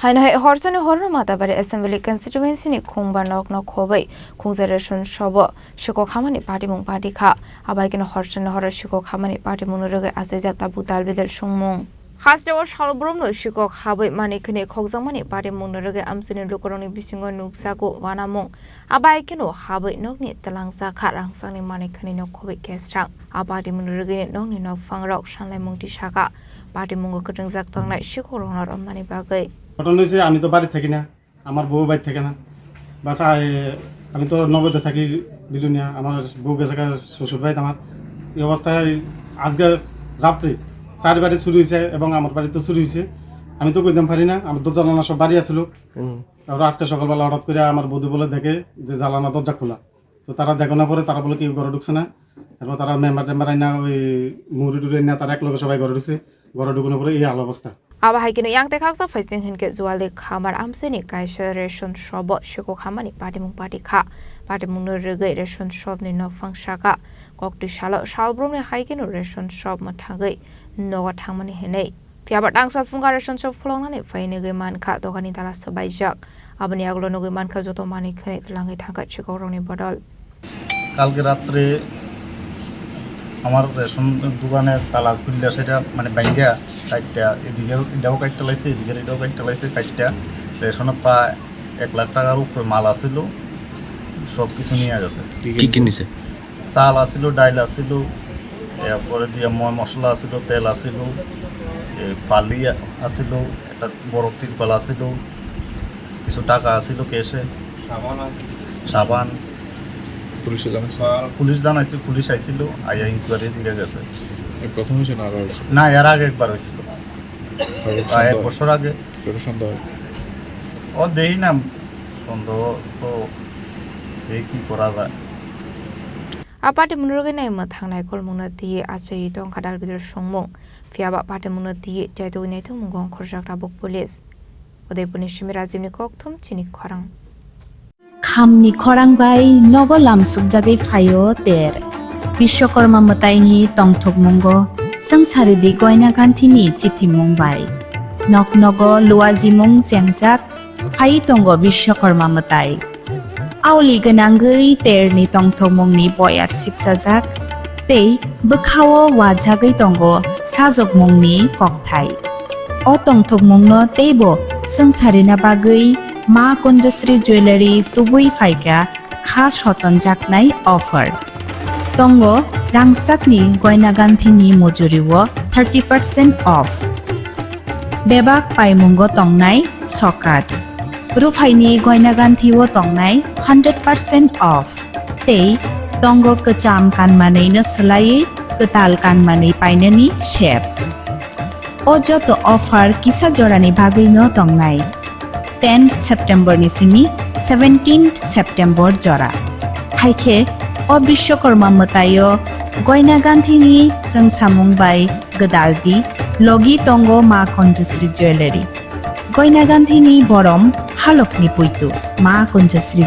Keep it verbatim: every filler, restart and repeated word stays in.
Haino hai horsani horno Matabari Assembly Constituency ni khungba nok no khobwi khungsa ration shop o sikok hamani patimung pati kha. Abai keno horsani horo sikok hamani patimung no rwgwi achaijak tabuk dal bidal songmung. Hasteo salbrum no sikok habwi mani khwnwi khokjakmani patimung no rwgwi amchaini lukurokni bisingo nukjago uanamung. Abai keno habwi nokni twlangjak kha rangchakni mani khwnwi no khobwi kesrang. A patimung no rwgwi nokni nokphang rok sanlaimung tisaka. Patimungo kwtwngjak tongnai sikok rokno romnani bagwi. ঘটনা হয়েছে, আমি তো বাড়ি থাকি না, আমার বউ বাড়ি থাকে না। বাস, আই-, আমি তো নগদে থাকি বিলুনিয়া, আমার বউ গেছে গা শ্বশুর বাড়িতে আমার। এই অবস্থায় আজকে রাত্রে চার বাড়ি চুরি হয়েছে এবং আমার বাড়িতে চুরি হয়েছে। আমি তো কইতাম পারি না, আমার দরজা জানালা সব বাড়ি আছিল। হুম। তারপর আজকে সকালবেলা হঠাৎ করে আমার বৌদি বলে দেখে যে জানালা দরজা খোলা। তো তারা দেখানোর পরে তারা বলে কেউ ঘরে ঢুকছে না। এরপর তারা মেম্বার টেম্বার আইনা, ওই মুড়ি টুড়ি আইনা, তারা এক লগে সবাই ঘরে ঢুকছে। ঘরে ঢুকানোর পরে এই হাল অবস্থা। Abo hai keno yang tei khaksa phaising hinkhe Jualdi Khamar amchaini kaisa ration shop o sikok hamani patimung pati kha. Patimung no rwgwi ration shop ni nokphang saka. Koktwi salo salbrumni hai keno ration shop mwthangwi nogo thangmani hinwi. Phiya ba tangsa phungka ration shop khuloknani phai nugwi mankha, dokanni dala swbaijak. Aboni yagulo nugwi mankha joto manwi khwnwi twlangwi thangkha sikokrokni bodol. কালকে রাত্রে আমার রেশন দোকানের তালা খুললে সেটা মানে ভাঙ্গা কাটটা এদিকে এটাও কাটতে লাগছে, এদিকে এটাও কাটতে লাগছে, কাটটা রেশনে প্রায় এক লাখ টাকার উপরে মাল আছিল, সব কিছু নিয়ে গেছে। কি কি নিছে? চাল আছিল, ডাইল আছিল, এরপরে দিয়ে ময় মশলা আছিল, তেল আছিল, এ, বালি আছিল, একটা বড় তিরপাল আছিল, কিছু টাকা আছিল ক্যাশে। সাবান আছিল। সাবান। পুলিশে জানাইছে? পুলিশ জানাইছে, পুলিশ আইছিল, আইয়া ইনকোয়ারি দিয়ে গেছে। এই প্রথম হয়েছে না আরো হয়েছে? না, এর আগে একবার হয়েছিল। আর প্রায় এক সন্দেহ? বছর আগে। কেউ সন্দেহ হয়? ও দেই না, সন্দেহ তো দেখি কি করা যায়। A patimung no rwgwi nai mwthang naikolmung no twiwi achaiwi tongkha dal bidal songmung. Phiya ba patimung no twiwi chaitugwi naithokmungo ongkhorjak tabuk police. Udaipurni simi Rajibni kokthum chini khorang. Khamni khorang bai nogo lamsukjagwi phaio ter. Bishwakarma mwtaini tongthokmungo swngcharidi Goina Ganthini chithimung bai. Nok nogo luajimung chengjak phai tongo Bishwakarma mwtai. Aoli gwnangwi terni tongthokmungni boyar sipsajak tei bwkhao wajagwi tongo sajokmungni kokthai. O tongthokmungno teibo swngcharina bagwi Ma Kunjasri Jewellery tubui phaikha kha sotonjaknai offer. Tongo rangchakni Goina Ganthini mujurio thirty percent off. Bebak paimungo tongnai sokat. Ruphaini Goina Ganthio tongnai hundred percent off. Tei tongo kwcham kanmanwino swlaiwi kwtal kanmanwi painani sep. O joto offer kisa jorani bagwino tongnai. Tenth September ni simi seventeenth September jora. Haikhe o Bishwakarma mwtaio Goina Ganthini chwngsamung bai gwdaldi logi tongo Ma Kunjasri Jewellery. Goina Ganthini borom halokni puitu Ma Kunjasri